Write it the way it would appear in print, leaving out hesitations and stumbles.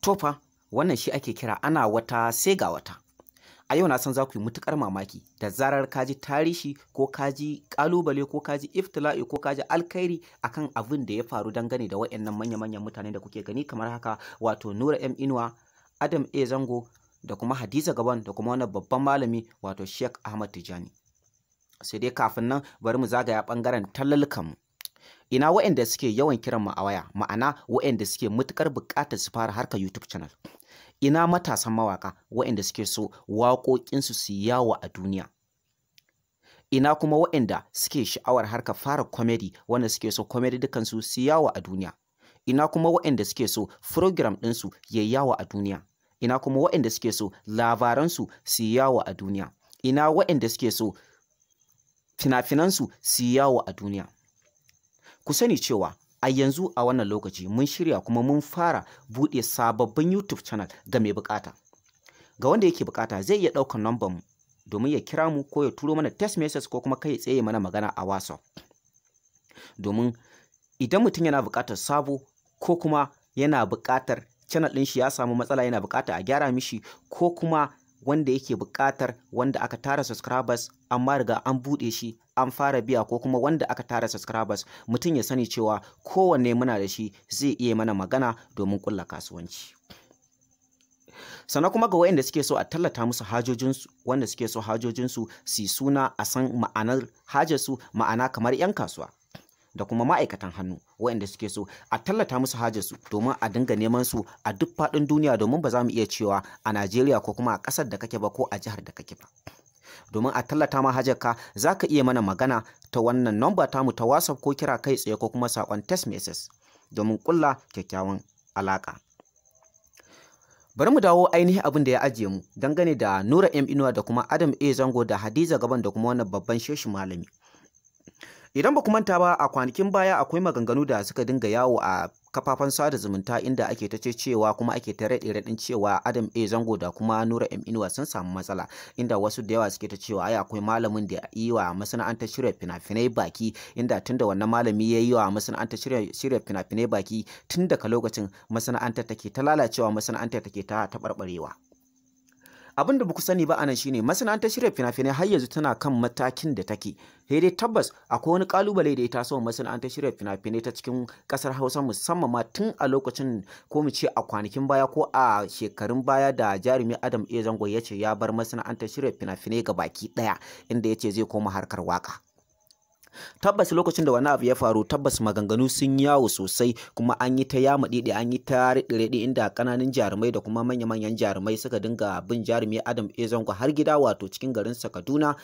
To fa, wannan shi ake kira ana wata sai ga wata. A yau na san za ku yi matuƙar mamaki da zarar ka ji tarihi ko ka ji ƙalubale ko ka ji iftila'i ko ka ji alkhairi akan abin da ya faru dangane da waɗannan manya-manyan mutane da kuke gani kamar haka, wato Nura M Inuwa, Adam A Zango da kuma Hadiza Gabon da kuma wannan babban malami wato Sheikh Ahmad Tijani. Sai dai kafin nan bari mu zagaya ɓangaren tallallukanmu. Ina waɗanda suke yawan kiran mu a waya, ma'ana waɗanda suke matuƙar buƙatar su fara harkar YouTube channel. Ina matasan mawaƙa waɗanda suke so waƙoƙinsu su yawo a duniya. Ina kuma waɗanda suke sha'awar harkar fara comedy, wanda suke so comedy dukansu su yawo a duniya. Ina kuma waɗanda suke so program ɗinsu ya yawo a duniya. Ina kuma waɗanda suke so labaransu su yawo a duniya. Ina waɗanda suke so fina-finansu su yawo a duniya. Ku sani cewa a yanzu a wannan lokaci mun shirya kuma mun fara buɗe sababbin YouTube channel ga mai buƙata. Ga wanda yake buƙata zai iya ɗaukar number mu domin ya kira mu ko ya turo mana text message ko kuma kai tsaye mana magana a WhatsApp. Domin idan mutum yana buƙatar sabo ko kuma yana buƙatar channel ɗin shi ya samu matsala yana buƙata a gyara mishi ko kuma wanda yake buƙatar wanda aka tara subscribers amma riga an buɗe shi an fara biya ko kuma wanda aka tara subscribers, mutum ya sani cewa kowanne muna da shi zai iya mana magana domin ƙulla kasuwanci. Sannan kuma ga waɗanda suke so a tallata musu hajojinsu, wanda suke so hajojinsu su suna a san ma'anar hajarsu, ma'ana kamar 'yan kasuwa da kuma ma'aikatan hannu waɗanda suke so a tallata musu hajarsu domin a dinga neman su a duk faɗin duniya, domin ba za mu iya cewa a Najeriya ko kuma a ƙasar da kake ba ko a jihar da kake ba. Domin a tallata ma hajarka za ka iya mana magana ta wannan number tamu ta WhatsApp ko kira kai tsaye ko kuma saƙon text message domin ƙulla kyakkyawan alaƙa. Bari mu dawo ainihin abin da ya ajiye mu dangane da Nura M Inuwa da kuma Adam A Zango da Hadiza Gabon da kuma wannan babban sheshi malami. Idan ba ku manta ba, a kwanakin baya akwai maganganu da suka dinga yawo a kafafen sada zumunta inda ake ta cewa kuma ake ta raɗe-raɗin cewa Adam A Zango da kuma Nura M Inuwa sun samu matsala, inda wasu da yawa suke ta cewa ai akwai malamin da ya yi wa masana'antar shirya fina-finai baki, inda tun da wannan malami ya yi wa masana'antar shirya fina-finai baki tun daga lokacin masana'antar take ta lalacewa, masana'antar take ta taɓarɓarewa. Abin da ba ku sani ba anan shine masana'antar shirya fina-finai har yanzu tana kan matakin da take. Sai dai tabbas akwai wani kalubale da ya taso masana'antar shirya fina-finai ta cikin kasar Hausa, musamman ma tun a lokacin ko mu ce a kwanakin baya ko a shekarun baya da jarumi Adam A Zango ya ce ya bar masana'antar shirya fina-finai ga baki daya, inda ya ce zai koma harkar waka. Tabbas lokacin da wani abu ya faru, tabbas maganganu sun yawo sosai kuma an yi ta yama didi, an yi ta riɗi-riɗi, inda ƙananan jarumai da kuma manya-manyan jarumai suka dinga bin jarumi Adam A Zango har gida, wato cikin garin sa Kaduna.